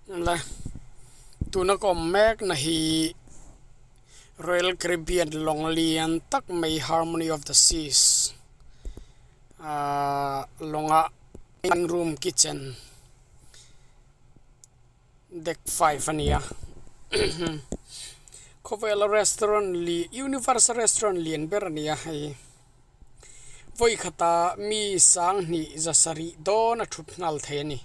Le tuna ka awm mek na hi Royal Caribbean lawng lian tak mai Harmony of the Seas ahh lawnga dining room kitchen deck five a ni a khawvela restaurant li universe restaurant lian ber a ni a hei. Vawi khata mi sanghnih za sarih dawn a thut nghal thei a ni.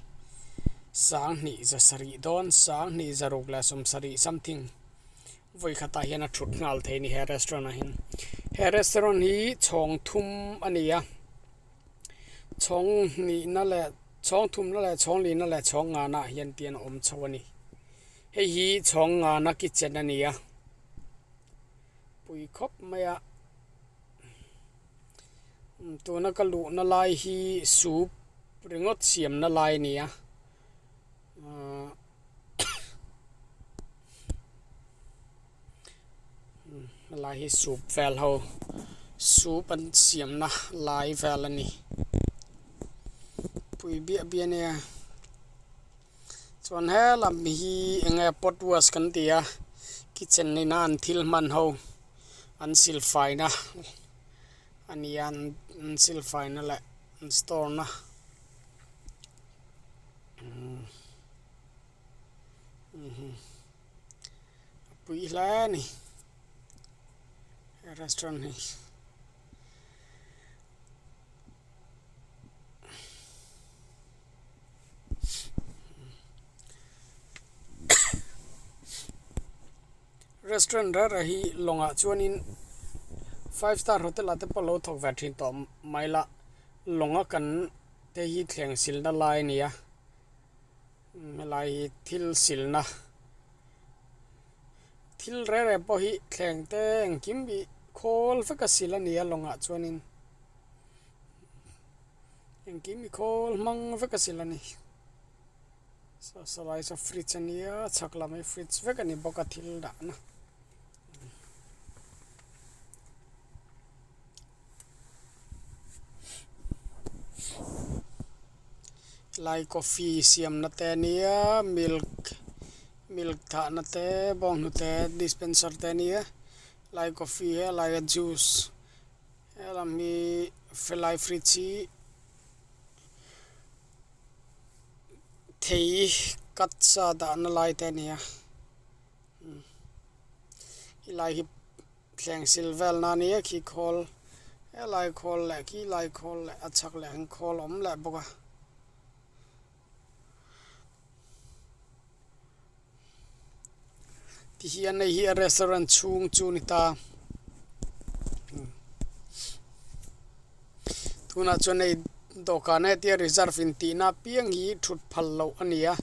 Sanghnih za sarih dawn, sanghnih za ruk leh sawmsarih something vawi khatah hian a thut nghal thei a ni he restaurant ah hian. He restaurant hi chhawng thum a ni a, chhawng hnihna leh chhawng thumna leh chhawng lihna leh chhawng ngana ah hian tian a awm chho a ni. Hei hi chhawng ngana kitchen a ni a, pui khawp mai a. Tuna ka luhna lai hi soup ringawt siamna lai a ni a ahh helai hi soup vel ho soup an siamna lai vel a ni pui biah biah a nia chuan helam hi eng nge pot wash kan ti a kitchen ina an thil hman ho. An silfaina a ni a an silfaina leh an store na a pui hle a ni he restaurant hi. Restaurant reng reng hi lawngah chuanin five star hotel ah te pawh lo thawk ve thin tawh mai la lawnga kan te hi thleng silna lai a ni a helai hi thil silna thil reng reng pawh hi thleng te engkim hi khawl vek a sil a ni a lawngah chuanin engkim hi khawl hmang vek a sil a ni. Saw sawlai saw fridge a nia chhak lam hi fridge vek a ni bawk a thil dahna. Lai coffee siamna te a nia milk milk thahna te bawnghnute dispenser te a nia lai coffee helai a juice helam hi helai fridge hi. Thei cut sa dahna lai te a ni a helai hi thleng sil vel na ania khi khawl helai khawl leh khi lai khawl leh a chhak leh ang khawl a awm leh bawk a. Tihian hei hi a restaurant chhung chu a ni ta tunah chuan hei dawhkan hetia reserve intihna apiang hi thut phal loh a ni a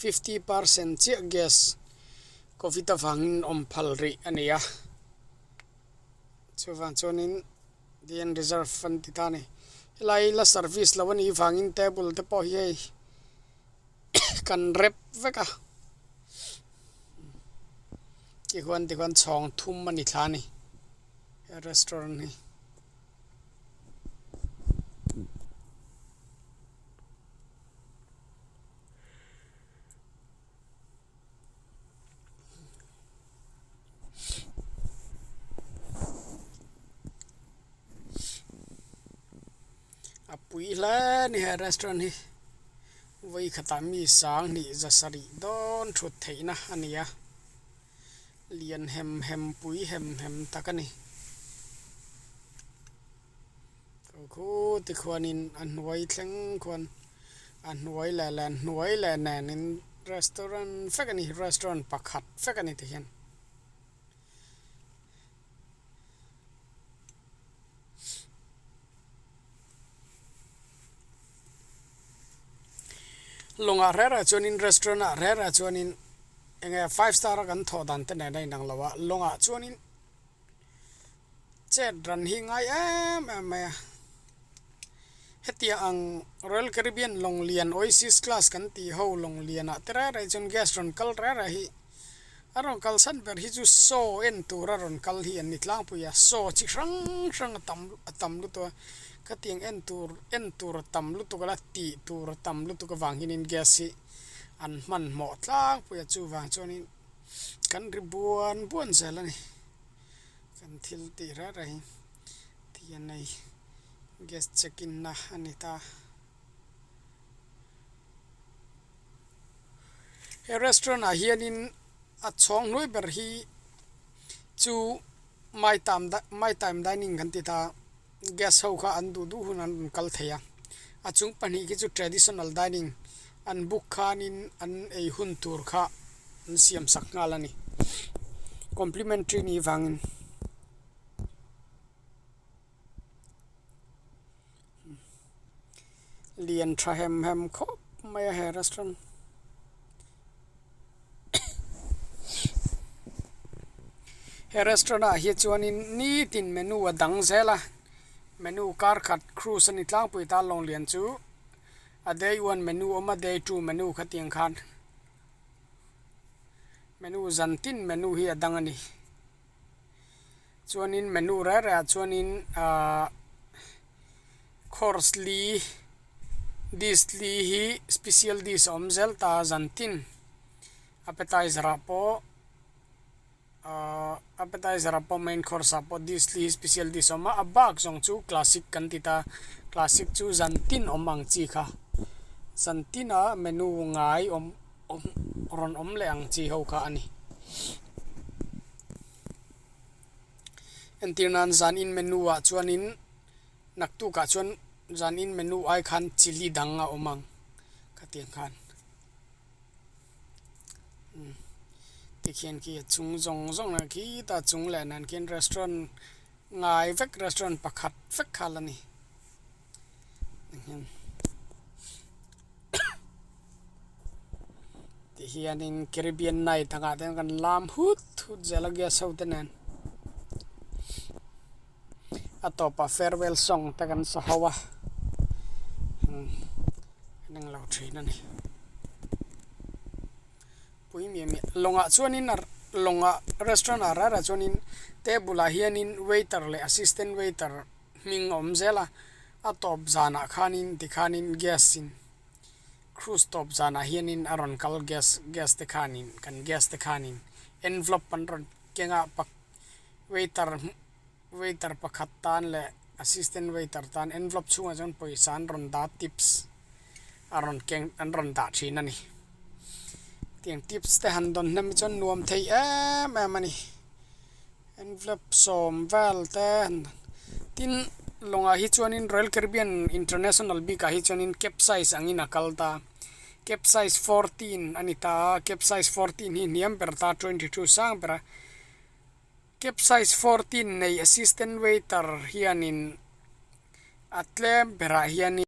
50% chiah gas covid avangin awm phal rih a ni a chuvang chuanin tihian reserve an ti ta a ni helai la service loh a nih vangin table te pawh hi hei. Kan rep vek a tikhuan tikhuan chhawng thum a ni thla a ni he restaurant hi. A pui hle a ni he restaurant hi vawi khatah mi sanghnih za sarih dawn thut theihna a ni a lian hem hem pui hem hem tak a ni khu tikhuanin a hnuai thleng khuan a hnuai leh leh hnuai leh nenin restaurant vek a ni restaurant pakhat vek a ni tihian. Lawngah reh reh chuanin restaurant ah reh reh chuanin eng nge five star a kan thawh dan te nen a inang lo a lawngah chuanin chet ran hi ngai em em mai a hetiang ang Royal Caribbean lawng lian Oasis class kan tih ho lawng lian ah te reh reh chuan gas rawn kal reh reh hi A rawn kal chhan ber hi chu saw en tur a rawn kal hi an ni tlangpui a, saw chi hrang hrang a tam a tam lutuk a, khatiang en tur en tur a tam lutuk a la tih tur a tam lutuk avang hianin gas hi An hmanhmawh tlangpui a chuvang chuanin kan ri buan buan zel a ni. Kan thil tih reng reng hi tihian hei guest check in na a ni ta. He restaurant ah hianin a chhawng hnuai ber hi chu maitam maitime dining kan ti ta guest ho kha an duh duh hun an rawn kal thei a a chung pahnih khi chu traditional dining an book khanin an ei hun tur kha an siam sak nghal a ni complimentary nih vangin. Lian tha hem hem khawp mai a he restaurant he restaurant ah hi chuanin nitin menu a dang zel a menu kar khat cruise a ni tlangpui ta lawnglian chu a day one menu a awm a day two menu khatiang khan menu zan tin menu hi a dang a ni. Chuanin menu reng rengah chuanin ahh course li dish li hi special dish a awm zel ta zan tin appetizer ah pawh ahh appetizer ah pawh main course ah pawh dish li hi special dish a awm a a bak zawng chu classic kan ti ta classic chu zan tin awm ang chi kha zan tina menu ngai awm awm rawn awm leh ang chi ho kha a ni. Entir nan zan in menu ah chuanin naktuk ah chuan zan in menu ai khan chilli dang a awm ang khatiang khan umm tikhian khi a chung zawng zawng ah khitah chung leh nan khian restaurant ngai vek restaurant pakhat vek kha la ni. Tihianin Caribbean night angah te hian kan lam hut hut zel a guest ho te nen a tawpah farewell song te kan sa ho a an englo thin a ni pui miah miah lawngah chuanin lawngah restaurant ah rara chuanin table ah hianin waiter leh assistant waiter hming a awm zel a a tawp zanah khanin tikhanin gas in cruise tawp zanah hianin a rawn kal gas gas te khanin kan gas te khanin envelope an rawn keng a pak waiter waiter pakhat tan leh assistant waiter tan envelope chhungah chuan pawisa an rawn dah tips a rawn keng an rawn dah thin a ni tiang tips te han dawn hnem hi chuan nuam thei em em a ni. Envelope sawm vel te tin lawngah hi chuanin Royal Caribbean International bikah hi chuanin capsize angin a kal ta capsize 14 a ni ta a capsize 14 hi hniam ber ta 22 sang ber a capsize 14 nei assistant waiter hianin a tlem berah hianin.